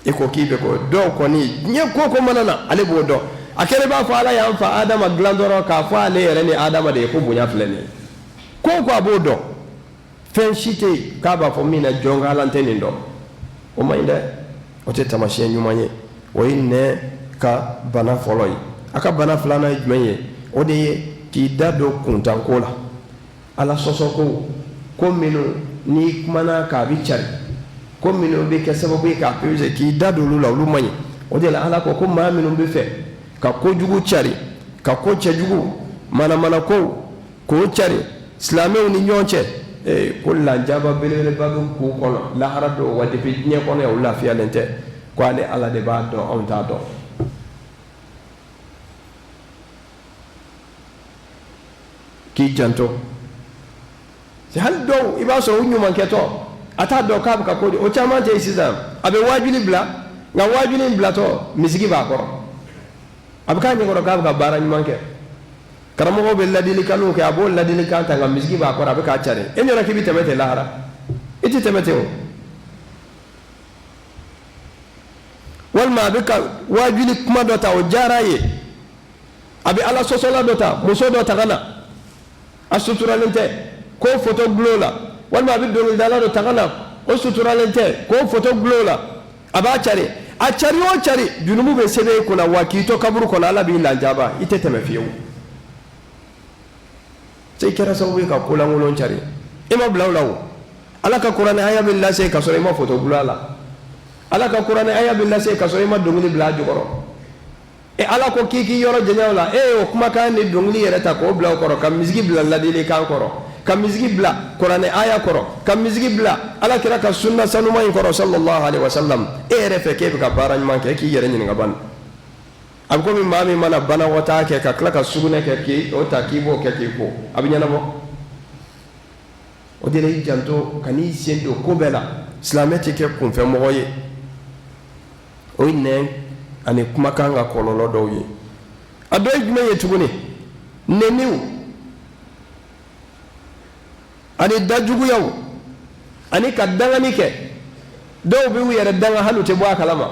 E ko k'i bɛ ko dɔw kɔni diɲɛ ko ko mana na, ale b'o dɔn. A kɛra i b'a fɔ Ala y'an fa Adama dilan dɔrɔn k'a fɔ ale yɛrɛ ni Adama de ye ko bonya filɛ nin ye. Ko o ko a b'o dɔn. Fɛn si tɛ yen k'a b'a fɔ min na jɔn ka Ala tɛ nin dɔn. O man ɲi dɛ, o tɛ taamasiyɛn ɲuman ye. O ye nɛn ka bana fɔlɔ ye. A ka bana filanan ye jumɛn ye? O de ye k'i da don kuntanko la. Ala sɔsɔ ko, ko minnu n'i kumana k'a bɛ cari, ko minnu bɛ kɛ sababu ye k'a peser, k'i da don olu la, olu man ɲi. O de la Ala ko ko maa minnu bɛ fɛ ka kojugu cari, ka ko cɛjugu, manamana kow k'o cari silamɛw ni ɲɔgɔn cɛ, ee ko lanjaba belebeleba bɛ k'u kɔnɔ lahara don, wa depuis diɲɛ kɔnɔ yan u lafiyalen tɛ. Ko ale Ala de b'a dɔn, anw t'a dɔn. K'i janto, hali dɔw i b'a sɔrɔ u ɲumankɛtɔ a t'a dɔn k'a bɛ ka ko di. O caman tɛ yen sisan, a bɛ waajuli bila, nka waajuli in bilatɔ misigi b'a kɔrɔ, a bɛ k'a ɲɛkɔrɔ k'a bɛ ka baara ɲuman kɛ. Karamɔgɔw bɛ ladilikanw kɛ, a b'o ladilikan ta, nka misigi b'a kɔrɔ, a bɛ k'a cari. E ɲɛna k'i bɛ tɛmɛ ten lahara? I tɛ tɛmɛ ten o. Walima a bɛ ka waajuli kuma dɔ ta, o diyara a ye, a bɛ ala sɔsɔla dɔ ta, muso dɔ ta ka na, a suturalen tɛ, k'o foto gulon la, walima a bɛ dɔnkilidala dɔ ta ka na, o suturalen tɛ, k'o foto gulon la, a b'a cari. A cari o cari, junumu bɛ sɛbɛn i kunna, wa k'i to kaburu kɔnɔ, Ala b'i lanjaba, i tɛ tɛmɛ fiyewu. I kɛra sababu ye ka kolankolon cari, i ma bila o la. O Ala ka kuranɛ aya bɛ lase ka sɔrɔ i ma foto gulon a la. Ala ka kuranɛ aya bɛ lase ka sɔrɔ i ma dɔnkili bila a jukɔrɔ. E Ala ko k'i k'i yɔrɔ janya o la, e y'o kumakan ni dɔnkili yɛrɛ ta k'o bila o kɔrɔ, ka misigi bila ladilikan kɔrɔ, ka misigi bila kuranɛ aya kɔrɔ, ka misigi bila Ala kira ka sunna sanuma in kɔrɔ, sallallahu alaihi wasallam. E yɛrɛ fɛ k'e bɛ ka baara ɲuman kɛ, e k'i yɛrɛ ɲininka bani. A bɛ komi maa min mana banakɔtaa kɛ ka tila ka sugunɛ kɛ, k'i o ta k'i b'o kɛ k'i ko, a bɛ ɲɛnabɔ. O de la i janto, kan'i sen don ko bɛɛ la. Silamɛ tɛ kɛ kunfɛmɔgɔ ye. O ye nɛn ani kumakan ka kɔlɔlɔ dɔw ye. A dɔ ye jumɛn ye tuguni? Nɛniw ani dajuguyaw ani ka dangani kɛ. Dɔw bɛ u yɛrɛ danga hali u tɛ bɔ a kalama.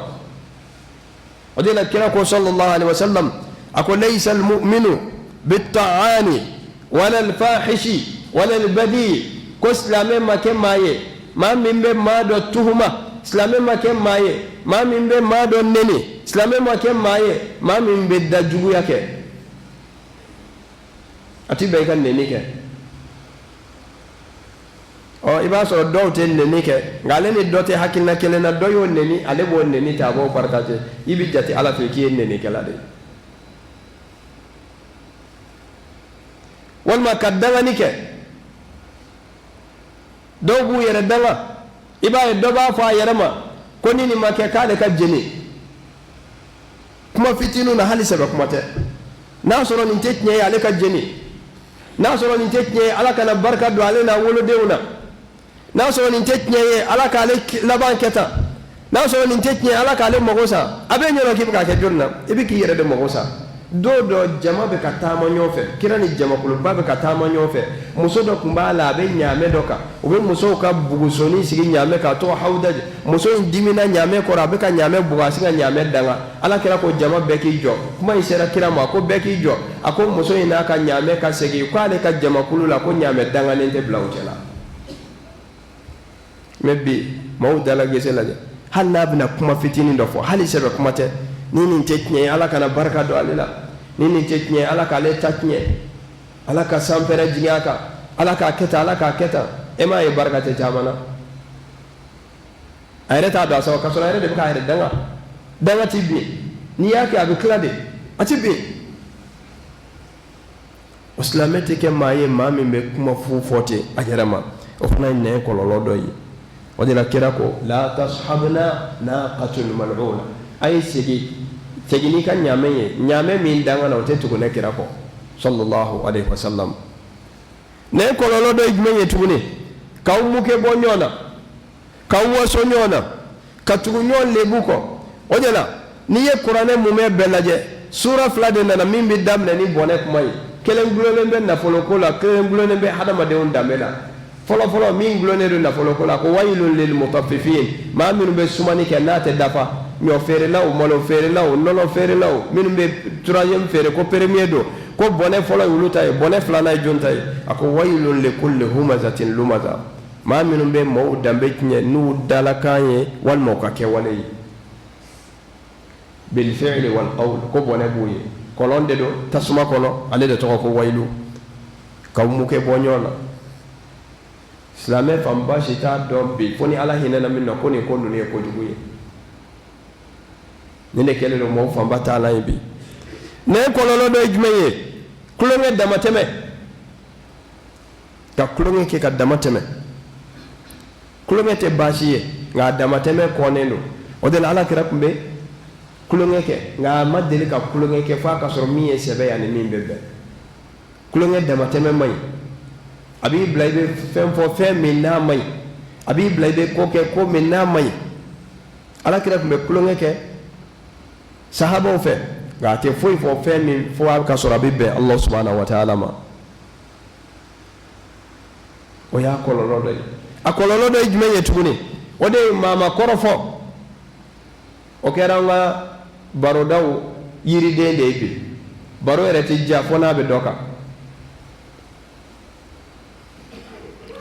O de la kira ko sallallahu alaihi wasallam, a ko laysa almu'minu bitta'ani wala alfahishi wala albadi. Ko silamɛ ma kɛ maa ye maa min bɛ maa dɔ tuhuma, silamɛ ma kɛ maa ye maa min bɛ maa dɔ neni, silamɛ ma kɛ maa ye maa min bɛ da juguya kɛ. A ti bɛn i ka neni kɛ. Ɔ i b'a sɔrɔ dɔw tɛ neni kɛ, nka ale ni dɔ tɛ hakilina kelen na, dɔ y'o neni, ale b'o neni ta, a b'o partager. I bɛ jate Ala fɛ k'i ye nenikɛla de ye. Walima ka dangani kɛ. Dɔw b'u yɛrɛ danga. I b'a ye dɔ b'a fɔ a yɛrɛ ma ko ni nin ma kɛ k'ale ka jeni. Kuma fitininw na, hali sɛbɛ kuma tɛ. N'a sɔrɔ nin tɛ tiɲɛ ye, ale ka jeni. N'a sɔrɔ nin tɛ tiɲɛ ye, Ala kana barika don ale n'a wolodenw na. N'a sɔrɔ nin tɛ tiɲɛ ye, Ala k'ale laban kɛ tan. N'a sɔrɔ nin tɛ tiɲɛ ye, Ala k'ale mago sa. A bɛ ɲɛna k'i bɛ k'a kɛ jɔni na? I bɛ k'i yɛrɛ de mago sa. Don dɔ, jama bɛ ka taama ɲɔgɔn fɛ, kira ni jamakuluba bɛ ka taama ɲɔgɔn fɛ. Muso dɔ tun b'a la, a bɛ ɲaamɛ dɔ kan. U bɛ musow ka bugusoni sigi ɲaamɛ kan, a tɔgɔ Hawudaji. Muso in dimina ɲaamɛ kɔrɔ, a bɛ ka ɲaamɛ bugɔ, a sin ka ɲaamɛ danga. Ala kira ko jama bɛɛ k'i jɔ. Kuma in sera kira ma, ko bɛɛ k'i jɔ. A ko muso in n'a ka ɲaamɛ ka segin, k'ale ka jamakulu la, ko ɲaamɛ danganen tɛ bila u cɛ la. Mais bi maaw dala gese lajɛ, hali n'a bɛna kuma fitinin dɔ fɔ, hali sɛbɛ kuma tɛ, ni nin tɛ tiɲɛ ye, Ala kana barika don ale la. Ni nin tɛ tiɲɛ ye, Ala k'ale ta tiɲɛ, Ala ka sanpɛrɛn jigin a kan, Ala k'a kɛ tan, Ala k'a kɛ tan. E m'a ye barika tɛ caman na. A yɛrɛ t'a dɔn a sababu, ka sɔrɔ a yɛrɛ de bɛ k'a yɛrɛ danga. Danga tɛ bin, n'i y'a kɛ a bɛ tila de, a tɛ bin. O silamɛ tɛ kɛ maa ye maa min bɛ kuma fu fɔ ten a yɛrɛ ma. O fana ye nɛn kɔlɔlɔ dɔ ye. O de la kira ko la tashabna naqatul mal'una. A ye segin segin n'i ka ɲaamɛ ye, ɲaamɛ min danga na, o tɛ tugu ne kira kɔ, sallallahu alaihi wasallam. Nɛn kɔlɔlɔ dɔ ye jumɛn ye tuguni? K'aw muke bɔ ɲɔgɔn na, k'aw waso ɲɔgɔn na, ka tugu ɲɔgɔn lebu kɔ. O de la n'i ye kuranɛ mumɛ bɛɛ lajɛ, sura fila de nana min bɛ daminɛ ni bɔnɛ kuma ye. Kelen gulonnen bɛ nafoloko la, kelen gulonnen bɛ hadamadenw danbe la. Fɔlɔfɔlɔ min gulonnen don nafoloko la, ko wayilun lil mutaffifin, maa minnu bɛ sumani kɛ n'a tɛ dafa. ɲɔ feerelaw, malo feerelaw, nɔnɔ feerelaw, minnu bɛ troisième feere ko premier don, ko bɔnɛ fɔlɔ ye olu ta ye, bɔnɛ filanan ye jɔn ta ye? A ko wayilun likulli humazatin lumaza, maa minnu bɛ maaw danbe tiɲɛ n'u dalakan ye walima u ka kɛwale ye, bilfi'li wal qawl, ko bɔnɛ b'u ye. Kɔlɔn de don tasuma kɔnɔ, ale de tɔgɔ ko wayilu, k'aw muke bɔ ɲɔgɔn na. Silamɛ fanba si t'a dɔn bi, fo ni Ala hinɛna min na, ko nin ko ninnu ye kojugu ye. Nin de kɛlen don mɔgɔw fanba taalan ye bi. Nin kɔlɔlɔ dɔ ye jumɛn ye? Tulonkɛ damatɛmɛ, ka tulonkɛ kɛ ka dama tɛmɛ. Tulonkɛ tɛ baasi ye, nka a damatɛmɛ kɔnnen don. O de la Ala kira tun bɛ tulonkɛ kɛ, nka a ma deli ka tulonkɛ kɛ fo a ka sɔrɔ min ye sɛbɛ ye ani min bɛ bɛn. Tulonkɛ damatɛmɛ man ɲi, a b'i bila i bɛ fɛn fɔ fɛn min n'a man ɲi, a b'i bila i bɛ ko kɛ ko min n'a man ɲi. Ala kira tun bɛ tulonkɛ kɛ sahabaw fɛ, nka a tɛ foyi fɔ fɛn min fo a ka sɔrɔ a bɛ bɛn Allah subahana wa taala ma. O y'a kɔlɔlɔ dɔ ye. A kɔlɔlɔ dɔ ye jumɛn ye tuguni? O de ye maama kɔrɔfɔ. O kɛra an ka barodaw yiriden de ye bi. Baro yɛrɛ tɛ diya fo n'a bɛ dɔ kan.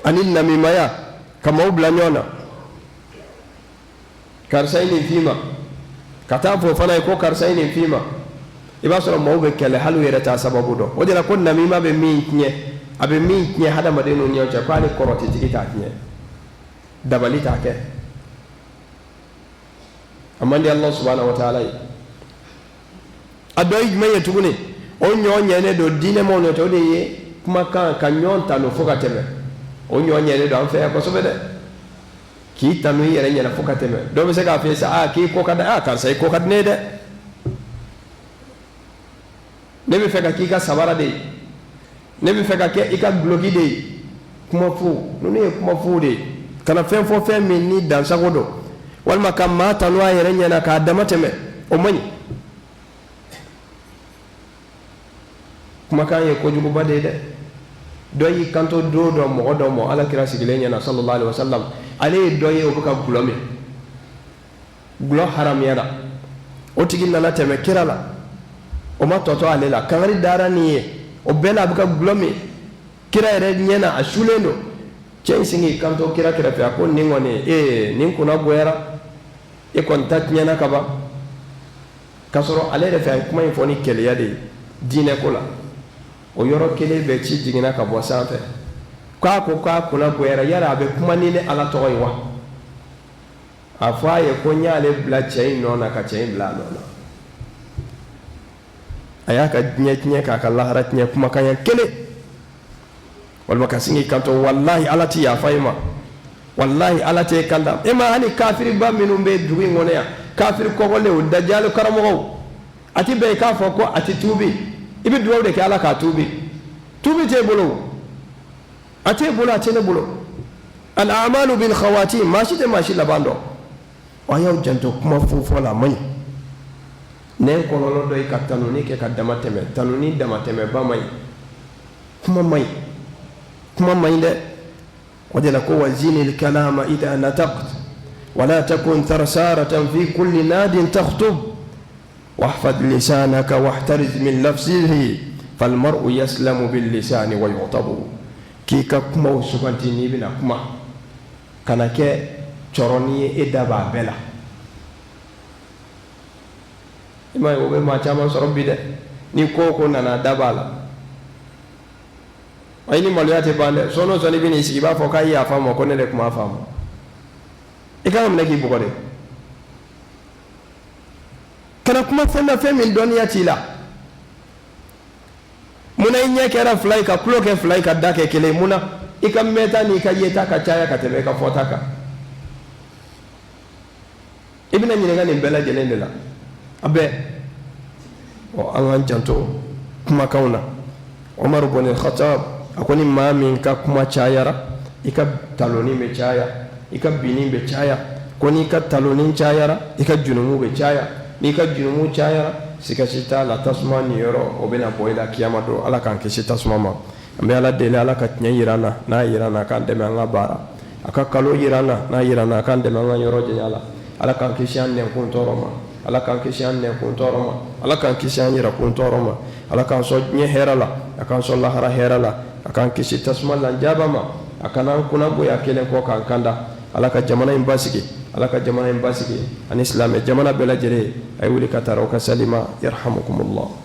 Ani namimaya, ka maaw bila ɲɔgɔn na, karisa ye nin f'i ma, ka taa fɔ fana ye ko karisa ye nin f'i ma. I b'a sɔrɔ maaw bɛ kɛlɛ hali u yɛrɛ t'a sababu dɔn. O de la ko namima bɛ min tiɲɛ, a bɛ min tiɲɛ hadamaden n'u ɲɔgɔn cɛ, ko hali kɔrɔtɛtigi t'a tiɲɛ, dabali t'a kɛ. A man di Allah subahana wa taala ye. A dɔ ye jumɛn ye tuguni? O ɲɔ ɲɛnen don diinɛmaw nɔ tɛ, o de ye kumakan ka ɲɔgɔn tanu fo ka tɛmɛ. O ɲɔ ɲɛnen don an fɛ yan kosɛbɛ dɛ, k'i tanu i yɛrɛ ɲɛna fo ka tɛmɛ. Dɔ bɛ se k'a fɔ i ye sa, aa k'i ko ka di, aa karisa i ko ka di ne ye dɛ, ne bɛ fɛ ka k'i ka sabara de ye, ne bɛ fɛ ka kɛ i ka duloki de ye. Kuma fu ninnu ye kuma fu de ye. Kana fɛn fɔ fɛn min ni dansago don, walima ka maa tanu a yɛrɛ ɲɛna k'a dama tɛmɛ, o man ɲi. Kumakan ye kojuguba de ye dɛ. Dɔ y'i kanto don dɔ mɔgɔ dɔ ma, Ala kira sigilen ɲɛna sallallahu alaihi wasallam, ale ye dɔ ye o bɛ ka gulɔ min, gulɔ haramuyara. O tigi nana tɛmɛ kira la, o ma tɔtɔ ale la, kangari dara nin ye, o bɛɛ la a bɛ ka gulɔ min kira yɛrɛ ɲɛ na, a sulen don. Cɛ in sin k'i kanto kira kɛrɛfɛ, a ko nin kɔni ee nin kunna goyara, e kɔni ta tiɲɛna kaban. K'a sɔrɔ ale yɛrɛ fɛ a ye kuma in fɔ ni keleya de ye diinɛ ko la. O yɔrɔ kelen bɛɛ ci jiginna ka bɔ sanfɛ k'a ko k'a kunna goyara, yala a bɛ kuma ni ne Ala tɔgɔ ye wa? A fɔ a ye ko n y'ale bila cɛ in nɔ na, ka cɛ in bila a nɔ na. A y'a ka diɲɛ tiɲɛ k'a ka lahara tiɲɛ kumakan ɲɛ kelen. Walima ka sin k'i kanto walahi Ala tɛ yafa e ma, walahi Ala tɛ kanda e ma. Hali kafiriba minnu bɛ dugu in kɔnɔ yan, kafiri kɔgɔlenw, dajali karamɔgɔw, a tɛ bɛn i k'a fɔ ko a tɛ tuubi. I bɛ dugawu de kɛ Ala k'a tuubi. Tuubi t'e bolo, a t'e bolo, a tɛ ne bolo. Al a'malu bil khawatim, maa si tɛ maa si laban dɔn. A y'aw janto kuma fofɔ la, a man ɲi. Nɛn kɔlɔlɔ dɔ ye ka tanuni kɛ ka dama tɛmɛ. Tanuni damatɛmɛba man ɲi, kuma man ɲi, kuma man ɲi dɛ. O de la ko wazinil kalama idha nataqt wala takun tharsaratan fi kulli nadin takhtub wahfad lisanaka wahtariz min lafzihi falmar'u yaslamu bil lisani wa yu'tabu. K'i ka kumaw suganti n'i bɛna kuma, kana kɛ cɔrɔnin ye e da b'a bɛɛ la. I m'a ye, o bɛ maa caman sɔrɔ bi dɛ, ni ko o ko nana, da b'a la. Ayi, ni maloya tɛ ban dɛ. Sɔɔni o sɔɔni i bɛn'i sigi, i b'a fɔ k'a ye yafa n ma, ko ne de tun m'a faamu. I kan ka minɛ k'i bugɔ de. Kana kuma fɛn na fɛn min dɔnniya t'i la. Munna i ɲɛ kɛra fila ye, ka tulo kɛ fila ye, ka da kɛ kelen ye? Munna i ka mɛnta n'i ka yeta ka caya ka tɛmɛ i ka fɔta kan? I bɛna ɲininka nin bɛɛ lajɛlen de la a bɛɛ. Ɔ, an k'an janto kumakanw na. Umaru bun Khattab a ko ni maa min ka kuma cayara, i ka taloni bɛ caya, i ka binni bɛ caya. Ko n'i ka taloni cayara, i ka junumu bɛ caya. N'i ka junumu cayara, siga si t'a la, tasuma niyɔrɔ o bɛna bɔ i la kiyama don. Ala k'an kisi tasuma ma. An bɛ Ala deli, Ala ka tiɲɛ jira an na, n'a jira an na, k'an dɛmɛ an ka baara. A ka nkalon jira an na, n'a jira an na, k'an dɛmɛ an ka yɔrɔ janya la. Ala k'an kisi an nɛnkun tɔɔrɔ ma. Ala k'an kisi an nɛnkun tɔɔrɔ ma. Ala k'an kisi an yɛrɛkun tɔɔrɔ ma. Ala k'an sɔn diɲɛ hɛrɛ la, a k'an sɔn lahara hɛrɛ la, a k'an kisi tasuma lanjaba ma, a kana an kunnagoya kelen kɔ k'an kanda. Ala ka jamana in basigi, Ala ka jamana in basigi ani silamɛ jamana bɛɛ lajɛlen. A ye wuli ka taa aw ka sali ma. Yarhamukumullah.